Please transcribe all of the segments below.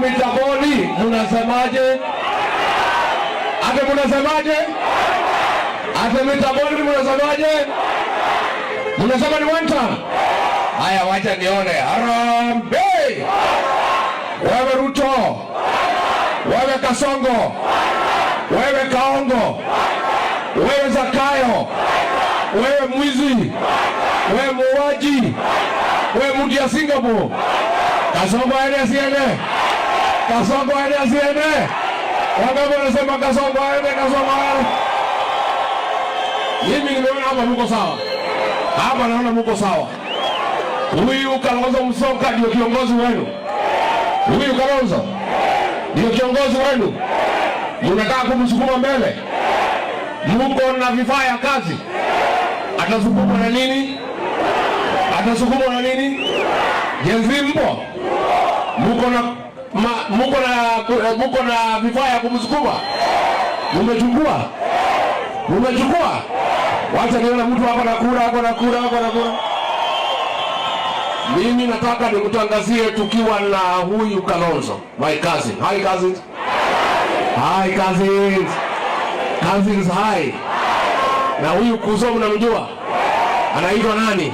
Mitaboni munasemaje? Ate munasemaje? Ate Mitaboni munasemaje? Munasema ni one term? Haya, wacha nione. Harambee! Wewe Ruto, wewe Kasongo, wewe Kaongo, wewe Zakayo, wewe mwizi, wewe muuaji, wewe mtu ya Singapore. Kasongo aende asiende? Kasongo aende asiende? Wangapi wanasema Kasongo aende? Kasongo aende? Mimi nimeona hapa muko sawa, hapa naona muko sawa. Huyu Kalonzo Musyoka ndio kiongozi wenu. Huyu Kalonzo ndio kiongozi wenu. Mnataka kumsukuma mbele, muko na vifaa ya kazi. Atasukumwa na nini? Atasukumwa na nini? Gen Z mpo? Muko na muko na vifaa ya kumsukuma? Mumechukua? Mumechukua? Wacha nione mtu hapa na kura, hapa na kura, hapa na kura. Mimi nataka nikutangazie tukiwa na huyu Kalonzo, my cousin. Hi, cousins. Hi, cousins. Cousins, hi. Na huyu kuzo mnamjua? Anaitwa nani?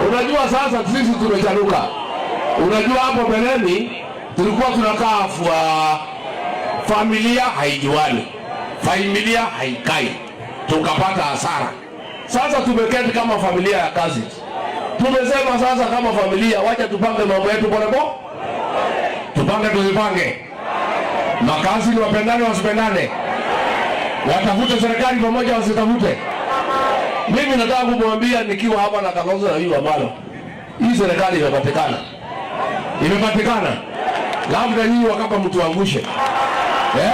Unajua sasa sisi tumechanuka. Unajua hapo mbeleni tulikuwa tunakaa familia haijuani, familia haikai, tukapata hasara. Sasa tumeketi kama familia ya kazi, tumesema sasa kama familia, wacha tupange mambo yetu pole pole, tupange tuzipange. Makazi ni wapendane wasipendane, watafute serikali pamoja wasitafute. Mimi nataka kumwambia nikiwa hapa na Kalonzo na huyu Wamalwa, hii serikali imepatikana, imepatikana. Labda nyinyi Wakamba mtuangushe, eh?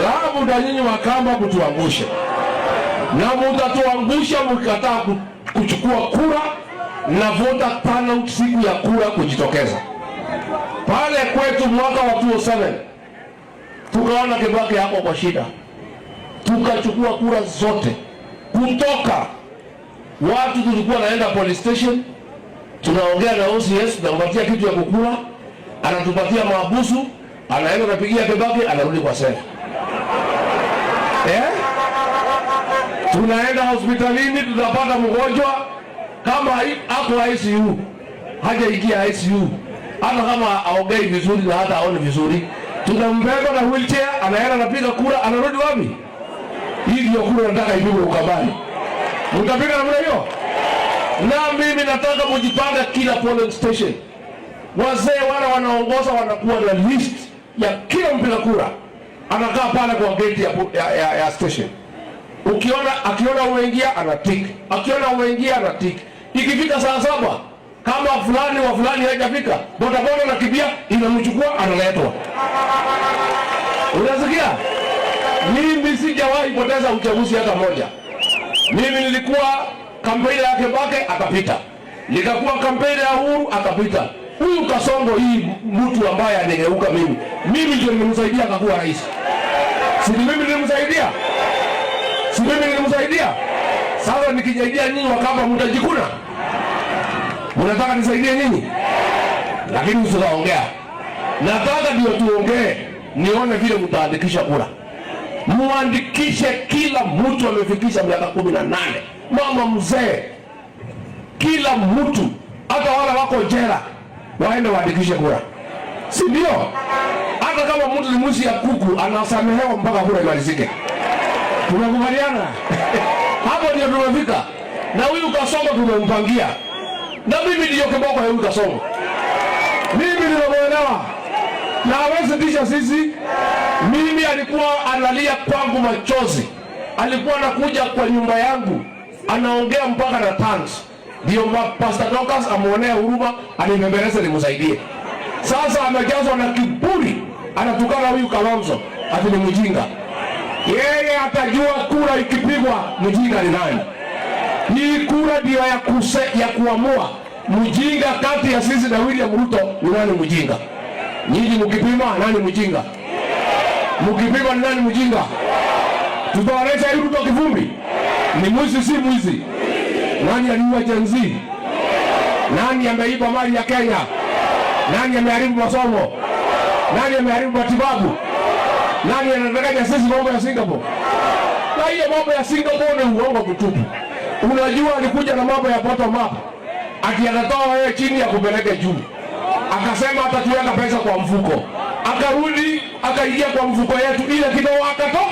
Labda nyinyi Wakamba mtuangushe, na mutatuangusha mkikataa kuchukua kura na voter turnout siku ya kura kujitokeza. Pale kwetu mwaka wa 2007 tukaona Kibaki hapo kwa shida, tukachukua kura zote kutoka watu. Tulikuwa naenda police station, tunaongea na OCS, tunampatia kitu ya kukula, anatupatia mahabusu, anaenda napigia Kibaki, anarudi kwa sela, eh? Tunaenda hospitalini, tunapata mgonjwa kama ako ICU, hajaingia ICU, hata kama aongei vizuri na hata aone vizuri, tunambeba na wheelchair, anaenda anapiga kura, anarudi wapi? Hii ndio kura nataka ipigwe Ukambani. Mtapiga namna hiyo? Na mimi nataka mujipange kila polling station. Wazee wale wanaongoza wanakuwa na list ya kila mpiga kura, anakaa pale kwa gate ya station. Ukiona, akiona umeingia anatick, akiona umeingia anatick. Ikifika saa 7 kama fulani wa fulani hajafika, bodaboda nakimbia inamchukua analetwa. Unasikia? Mimi sijawahi poteza uchaguzi hata moja. Mimi nilikuwa kampeni ya Kibaki akapita, nikakuwa kampeni ya Uhuru akapita. Huyu Kasongo, hii mtu ambaye anigeuka mimi, mimi ndio nimemsaidia akakuwa rais. Si ni mimi nilimsaidia? Si mimi nilimsaidia? Sasa nikijaidia nyinyi Wakamba mtajikuna? Mnataka nisaidie nyinyi? Lakini tutaongea. Nataka ndio tuongee, nione vile mtaandikisha kura. Muandikishe kila mtu amefikisha miaka 18, mama mzee, kila mtu, hata wale wako jela waende waandikishe kura, si ndio? Hata kama mtu ni mwizi ya kuku anasamehewa mpaka kura imalizike. Tumekubaliana hapo, ndio tumefika. Na huyu Kasongo tumempangia, na mimi ndiyo kiboko ya huyu Kasongo, mimi nimemwelewa na hawezi tisha sisi. Mimi alikuwa analia kwangu machozi, alikuwa anakuja kwa nyumba yangu anaongea mpaka na tongues, ndio Pastor Dorcas amuonee huruma, anibembeleze nimsaidie. Sasa amejazwa na kiburi, anatukana huyu Kalonzo ati ni mjinga. Yeye atajua kura ikipigwa mjinga ni nani. Hii kura ndio ya kuamua mjinga kati ya sisi na William Ruto ni nani mjinga. Nyinyi mkipima nani mjinga? Mkipima ni nani mjinga? Tutaonesha hii Ruto kivumbi. Ni mwizi si mwizi? Nani aliua Gen Z? Nani ameiba mali ya Kenya? Nani ameharibu masomo? Nani ameharibu matibabu? Nani anadanganya sisi mambo ya Singapore? Na hiyo mambo ya Singapore ni uongo mtupu. Unajua alikuja na mambo ya bottom up, ati anatoa wewe chini ya kupeleke juu, akasema atatuweka pesa kwa mfuko, akarudi akaingia kwa mfuko yetu ile kidogo akatoa.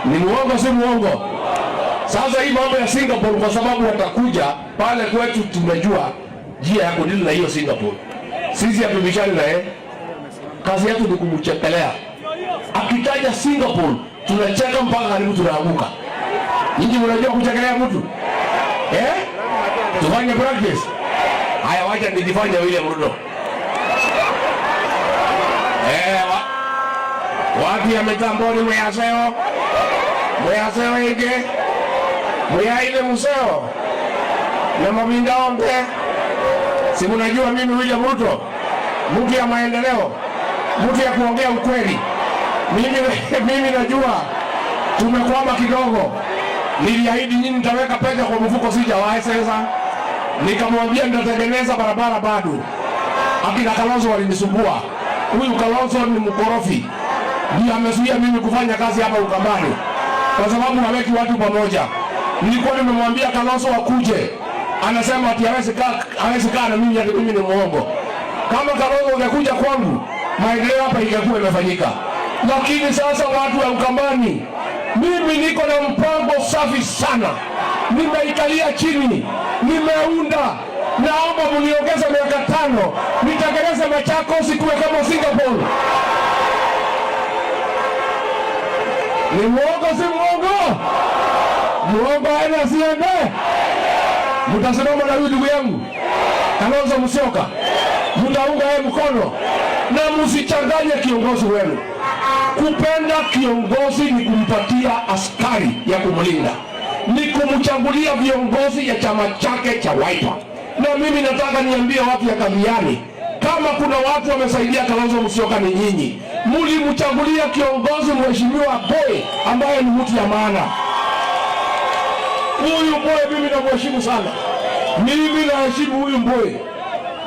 Ni muongo, si muongo? Sasa hii mambo ya Singapore, kwa sababu watakuja pale kwetu, tumejua njia ya kudeal na hiyo Singapore. Sisi hatubishani na yeye, kazi yetu ni kumchekelea. Akitaja Singapore tunacheka mpaka karibu tunaanguka. Nyinyi mnajua kuchekelea mtu eh? Tufanye practice. Haya, wacha nijifanye William Ruto. Eh, wapi ya mitamboni mweyaseo mweyaseo inge mweyaile museo na mavinda onge. Si mnajua mimi William Ruto, mtu ya maendeleo, mtu ya kuongea ukweli. Mimi najua tumekwama kidogo. Niliahidi nyinyi nitaweka pesa kwa mfuko, sijawahi sasa. Nikamwambia nitatengeneza barabara bado. Akina Kalonzo walinisumbua. Huyu Kalonzo ni mkorofi, ndiye amezuia mimi kufanya kazi hapa Ukambani kwa sababu haweki watu pamoja. Nilikuwa nimemwambia Kalonzo akuje, anasema ati hawezi kaa na mimi, ati mimi ni muongo. Kama Kalonzo ungekuja kwangu, maendeleo hapa ingekuwa imefanyika. Lakini sasa watu wa Ukambani, mimi niko na mpango safi sana, nimeikalia chini, nimeunda. Naomba mniongeze miaka 5 nitengeneze Machakos ikuwe kama Singapore. Ni muongo si muongo? Muongo aende asiende? Mtasimama na huyu ndugu yangu Kalonzo Musyoka, mtaunga yeye mkono na msichanganye kiongozi wenu. Kupenda kiongozi ni kumpatia askari ya kumlinda, ni kumchagulia viongozi ya chama chake cha Wiper. Na mimi nataka niambie watu ya Kathiani, kama kuna watu wamesaidia Kalonzo Musyoka ni nyinyi. Mlimchagulia kiongozi Mheshimiwa Boy ambaye ni mtu ya maana. Huyu Boy mimi namheshimu sana, mimi naheshimu huyu Boy,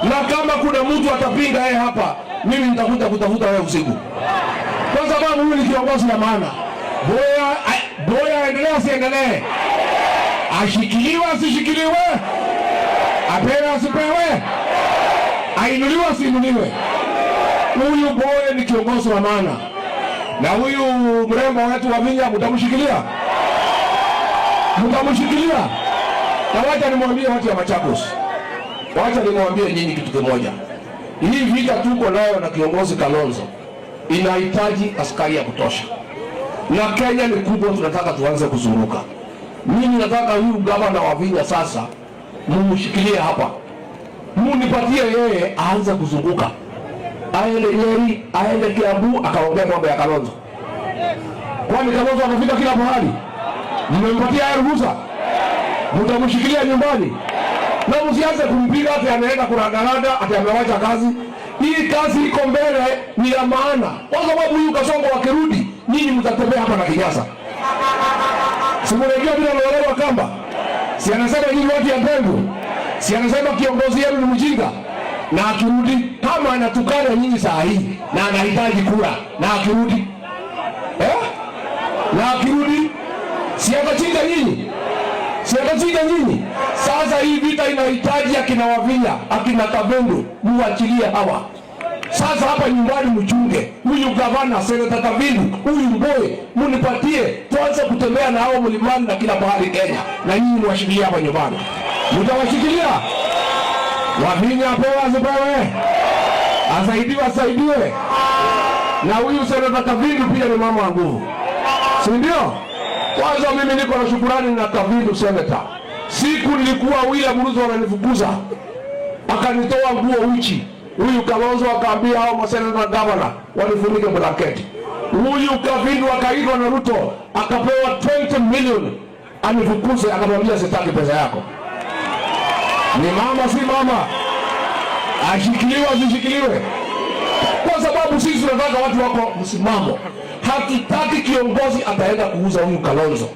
na kama kuna mtu atapinga yeye hapa, mimi nitakuja kutafuta wewe usiku, kwa sababu huyu ni kiongozi wa maana. Boya, Boya aendelee asiendelee? Ashikiliwe asishikiliwe? Apewe asipewe? Ainuliwe asiinuliwe? Huyu Boya ni kiongozi wa maana, na huyu mrembo wetu wa Vinya mtamshikilia, mtamshikilia. Na wacha nimwambie watu ya Machakos, wacha nimwambie nyinyi kitu kimoja. Hii vita tuko nayo na kiongozi Kalonzo inahitaji askari ya kutosha, na Kenya ni kubwa, tunataka tuanze kuzunguka. Mimi nataka huyu gavana wa Vinya sasa mumshikilie hapa, munipatie yeye aanze kuzunguka, aende Nyeri, aende Kiambu, akaongea mambo ya Kalonzo. Kwani Kalonzo anafika kila mahali? Mmempatia yeye ruhusa? Mtamshikilia nyumbani na msianze kumpiga ati anaenda kurandaranda ati amewacha kazi. Hii kazi iko mbele ni ya maana, kwa sababu huyu Kasongo wakirudi, nyinyi mtatembea hapa na kinyasa. Si mnajua vile wanaolewa kamba? Si anasema nyinyi watu ya Mpengo? Si anasema kiongozi yenu ni mjinga? Na akirudi kama anatukana nyinyi saa hii na anahitaji kura, na akirudi eh? Na akirudi si atachinja nyinyi? Si atachinja nyinyi? Sasa hii vita inahitaji akina Wavinya, akina Kavindu, muachilie hawa. Sasa hapa nyumbani mchunge huyu gavana, seneta Kavindu, huyu Mbowe, munipatie tuanze kutembea na hao mlimani na kila mahali Kenya, na nyinyi mwashikilie hapa nyumbani. Mtawashikilia? Wavinya apewe asipewe? Asaidiwe asaidiwe? Na huyu seneta Kavindu pia ni mama wa nguvu, si ndio? Kwanza mimi niko na shukurani na Kavindu seneta. Siku nilikuwa William Ruto ananifukuza, akanitoa nguo uchi. Huyu Kalonzo akaambia hao maseneta na gavana walifunike blanketi. Huyu Kavindu akaitwa na Ruto akapewa 20 million anifukuze, akamwambia sitaki pesa yako. Ni mama si mama? Ashikiliwe asishikiliwe? Kwa sababu sisi tunataka watu wako msimamo. Hatutaki kiongozi ataenda kuuza huyu Kalonzo.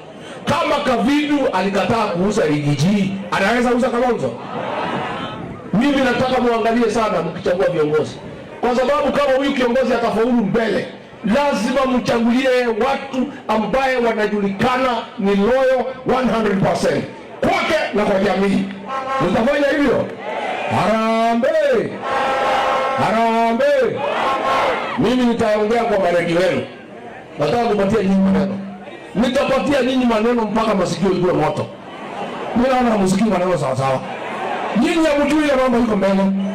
Kama Kavindu alikataa kuuza Riggy G, anaweza uza Kalonzo? Mimi nataka muangalie sana mkichagua viongozi, kwa sababu kama huyu kiongozi atafaulu mbele, lazima mchagulie watu ambaye wanajulikana ni loyal 100% kwake na kwa jamii. Mtafanya hivyo? Harambee! Harambee! Mimi nitaongea kwa maredio yenu, nataka kupatia nyinyi maneno, nitapatia nyinyi maneno mpaka masikio ikuwe moto. Mimi naona hamsikii maneno sawa sawa. Nyinyi hamjui ya mambo iko mbele.